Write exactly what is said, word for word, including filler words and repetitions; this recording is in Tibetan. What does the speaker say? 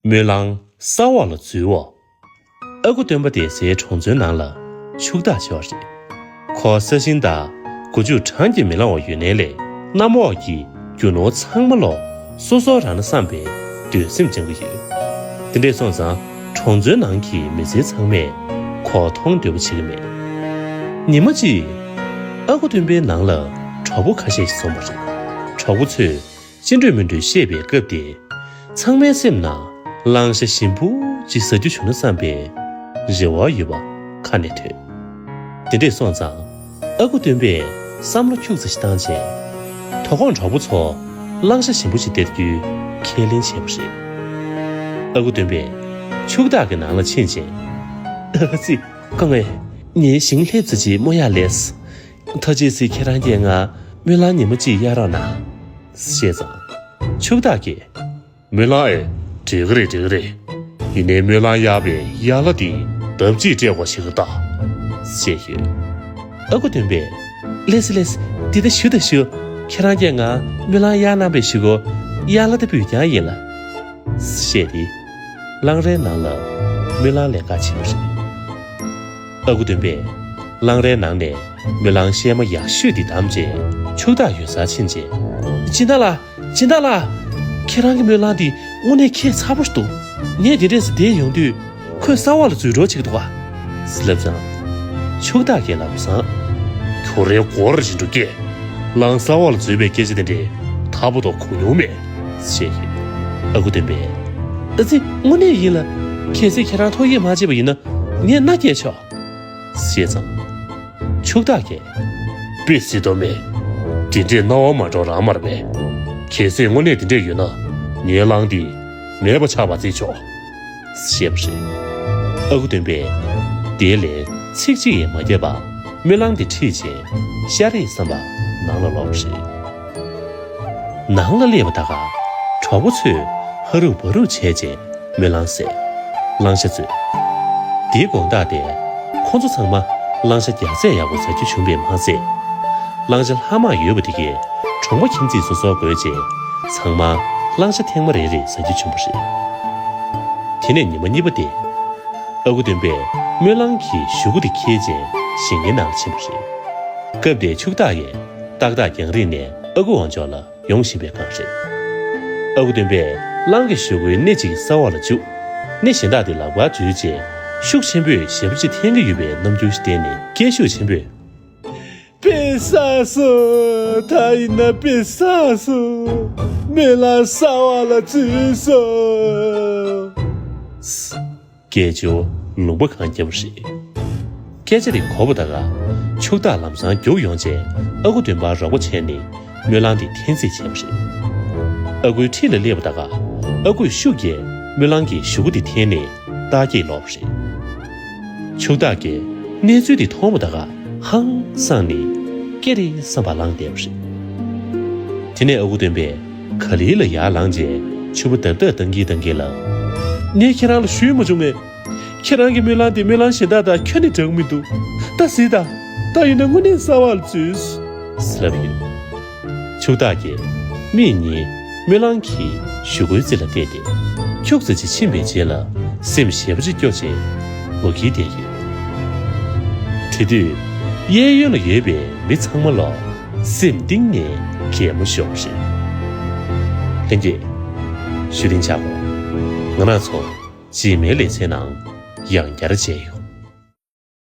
སྨོན་ལམ་གསར་བ་ལ་འཛུལ་བ། ཨ་ཁུ་སྟོན་པ་སྡོད་སའི་གྲོང་ཚོའི་ནང་ལ་ཕྱུག་བདག་ཆགས་པ་རེད། ཁོ་ས་ཞིང་དང་སྒོ་ཕྱུགས་གྲངས་ཀྱིས་མི་ལང་བ་ཡོད་ནའི་ལས། གནམ་འོག་གི་རྒྱུ་ནོར་ཚང་མ་ལོ་སོ་སོར་རག་ན་བསམ་པའི་འདོད་སེམས་བཅངས་ཀྱི་ཡོད། དེ་འདྲས་སོང་ཙང་གྲོང་ཚོའི་ནང་གི་མི་སེར་ཚང་མས་ཁོ་མཐོང་འདོད་པ་བྱེད་ཀྱི་མེད། ཉི་མ་གཅིག་ཨ་ཁུ་སྟོན་པའི་ནང་ལ་གྲོགས་པོ་ཁ་ཤས་ཤིག་སོང་བ་རེད། གྲོགས་པོ་ཚོས་ཅི་འདྲ་མི་འདྲ་བཤད་པའི་སྐབས་དེ། ཚང་མའི་སེམས་ནང་གླང་ཤ་ཞིམ་པོ་ཅིག་ཟ་རྒྱུ་བྱུང་ན་བསམ་པའི་རེ་བ་ཡོད་པ་ཁ་ནས་ཐོས། དེ་འདྲས་སོང་ཙང་ཨ་ཁུ་སྟོན་པས་བསམ་བློ་ཁྱུག་ཙམ་ཞིག་བཏང་རྗེས། དོ་དགོང་གྲོགས་པོ་ཚོ་གླང་ཤ་ཞིམ་པོ་ཞིག་སྟེར་རྒྱུའི་ཁས་ལེན་བྱས་པ་རེད། ཨ་ཁུ་སྟོན་པས་ཕྱུག་བདག་གི་ནང་ལ་ཕྱིན་རྗེས། ཨ་ཙི། སྐུ་ངོ། ངའི་ཞིང་ལྷེབ་ཙམ་ཅིག་རྨོ་ཡག་ལས། ཐུགས་རྗེ་གཟིགས། ཁྱེད་རང་གིས་ང་སྨོན་ལམ་ཉི་མ་གཅིག་གཡར་རོགས་གནང་། ཞེས་ཙང་། ཕྱུག་བདག་གིས། སྨོན་ལམ་ཨེ། འགྲིག་གི་རེད། འགྲིག་གི་རེད། ཡིན་ནའི་སྨོན་ལམ་གཡར་བའི་ཡར་ལ་དེ་ལྡབ་གཅིག་སྤྲད་དགོས་ཤིག་ད། ཞེས་ཞུས། ཨ་ཁུ་སྟོན་པས། ལེ་སི་ལེ་སི། འདི་ད་ཞུ་ད་ཞུ། ཁྱེད་རང་གིས་ང་སྨོན་ལམ་གཡར་གནང་བའི་གཞུག་གུ་ཡར་ལ་ད་ཕུལ་རྐྱང་ཡིན་ལ། ཞེས་ཏེ། གླང་རའི་ནང་ལ་སྨོན་ལམ་ལེན་གར་ཕྱིན་པ་རེད། ཨ་ཁུ་སྟོན་པས་གླང་རའི་ནང་ནས་སྨོན་ལམ་གཤེད་མ་ཡག་ཤོས་དེ་བདམས་རྗེས་ཕྱུག་བདག་ཡོད་སར་ཕྱིན་རྗེས། སྦྱིན་བདག་ལགས། སྦྱིན་བདག་ལགས། ཁྱེད་རང་གི་སྨོན་ལམ་འདི་དངོས་གནས་ཁྱད་མཚར་པོ་ཞིག་འདུག་ངས་འདི་འདྲས་སུ་བསྡད་ཡོང་དུས་ཁོས་གསར་བ་ལ་འཛུལ་འགྲོ་བྱེད་ཀྱི་འདུག་ག་ལབ་ཙང་། ཕྱུག་བདག་གིས་ལམ་སང་། ཁྱོད་རའི་མགོ་ར་བཞིན་དུ་སྐྱེས། གླང་གསར་བ་ལ་འཛུལ་བའི་སྐད་ཆ་དེ་འདྲས་ཐར་པ་དང་གོ་མྱོང་མེད། ཞེས་ཞུས། ཨ་ཁུ་སྟོན་པས། ཨ་ཙི། དངོས་གནས་ཡིན་ལ། གལ་སྲིད་ཁྱེད་རང་ཐོ་ཡིག་མ་བྱས་པ་ཡིན་ན་ངས་མནའ་སྐྱེལ་ཆོག་ཞེས་ཙང་། ཕྱུག་བདག་གིས། དཔེ་སྲིད་དོ་མེད། དེ་འདྲས་སྣང་བ་མ་འགྲོ་རང་མར་མེད། གལ་སྲིད་དངོས་གནས་དེ་འདྲས་ཡོད་ན་ངའི་གླང་འདི་མེད་པ་ཆགས་པ་བརྩི་ཆོག་ཞེས་པ་རེད། ཨ་ཁུ་སྟོན་པས་དེ་ལས་ཚིག་གཅིག་ཡང་མ་བརྒྱབ་པར་སྨོན་ལམ་འདི་ཁྲིད་རྗེས་ཤར་རེ་བསམ་པར་ནང་ལ་ལོག་པ་རེད། ནང་ལ་སླེབས་པ་ད་ག་གྲོགས་པོ་ཚོས་ཧ་རུབ་བ་རུབ་བྱས་རྗེས་སྨོན་ལམ་ཟས། གླང་ཤ་བཙོས། དེའི་དགོང་དག་དེ་ཁོ་ཚོ་ཚང་མ་གླང་ཤ་རྒྱགས་ཚད་ཡག་པོ་ཟ་རྒྱུ་བྱུང་བས་མ་ཚད། གླང་ཤ་ལྷག་མ་ཡོད་པ་དེ་གས་གྲོང་པ་ཁྱིམ་མཚེས་སོ་སོར་བགོས་རྗེས་ཚང་མ་གླང་ཤ་ཐེངས་མ་རེ་རེ་ཟ་རྒྱུ་བྱུང་བ་རེད། དེ་ནས་ཉི་མ་གཉིས་པ་དེ། ཨ་ཁུ་སྟོན་པས་སྨོན་ལམ་གྱི་གཞུག་གུ་དེ་འཁྱེར་རྗེས་ཞིང་ཁའི་ནང་ལ་ཕྱིན་པ་རེད། སྐབས་དེར་ཕྱུག་བདག་ཡང་ཏག་ཏག་རྒྱང་རིང་ནས་ཨ་ཁུ་དབང་ཕྱུག་ལ་ཡོང་བཞིན་པའི་སྒང་རེད། ཨ་ཁུ་སྟོན་པས་གླང་གི་གཞུག་གུའི་སྣེ་གཅིག་གསར་བ་ལ་བཅུག་སྣེ་གཞན་དག་དེ་ལག་པར་འཇུས་རྗེས་ཤུགས་ཆེན་པོས་ཞེ་པོ་ཅིག་འཐེན་གྱི་ཡོད་པའི་རྣམ་འགྱུར་ཞིག་བསྟན་ནས་སྐད་ཤུགས་ཆེན་པོས། དཔེ་བསགས་སོང་། ད་ཡིན་ན་དཔེ་བསགས་སོང་། སྨོན་ལམ་གསར་བ་ལ་འཛུལ་སོང་། སྐད་ཅོར་ལུང་པ་གང་བརྒྱབ་པ་རེད། སྐད་ཆ་དེ་གོ་བ་ད་ག་ཕྱུག་བདག་ལམ་སང་རྒྱུགས་ཡོང་རྗེས་ཨ་ཁུ་སྟོན་པར་རོགས་པ་བྱས་ནས་སྨོན་ལམ་དེ་འཐེན་རྩིས་བྱས་པ་རེད། ཨ་ཁུའི་འཁྲིས་ལ་སླེབས་པ་ད་ག་ཨ་ཁུས་ཤུགས་ཀྱིས་སྨོན་ལམ་གྱི་གཞུག་གུ་དེ་འཐེན་ནས་རྟགས་བསྐྱེད་ལོག་པ་རེད། ཕྱུག་བདག་གིས་གནས་ཚུལ་དེ་མཐོང་བ་ད་ག་ཧང་སངས་ནས་ཀེ་རེ་བསམ་པ་ལངས་བསྡད་པ་རེད། དེ་ནས་ཨ་ཁུ་སྟོན་པས་ག་ལེར་ལ་ཡར་ལངས་རྗེས་ཕྱུ་པ་རྡབ་རྡབ་བཏང་གིན་བཏང་གིན་ལ། ངས་ཁྱེད་རང་ལ་ཞུས་མ་བྱུང་ངས། ཁྱེད་རང་གི་སྨོན་ལམ་དེ་སྨོན་ལམ་གཞན་དག་དང་ཁྱོན་ནས་འདྲ་གི་མི་འདུག་ད་གཟིགས་དང་། ད་ཡིན་ན་དངོས་གནས་གསར་བ་ལ་འཛུལ། ཟེར་ལབ་ཡོད། ཕྱུག་བདག་གིས་མིག་གཉིས་སྨོན་ལམ་གྱི་གཞུག་གུའི་རྩེ་ལ་གཏད་དེ་ཁྱུག་ཙམ་ཅིག་ཕྱིན་པའི་རྗེས་ལ་སེམས་ཞེ་པོ་ཅིག་སྐྱོ་བྱས་འོ་བརྒྱལ་བསྡད་ཡོད། དེ་དུས་གཡས་གཡོན་ལ་ཡོད་པའི་མི་ཚང་མ་ལ་སེམས་གཏིང་ནས་གད་མོ་ཤོར་བ་རེད། ལྷན་རྒྱས། ཞུ་རིན་ཆག་གོ། ང་རང་ཚོ་རྗེས་མའི་ལེ་ཚན་ནང་ཡང་བསྐྱར་མཇལ་ཡོང་།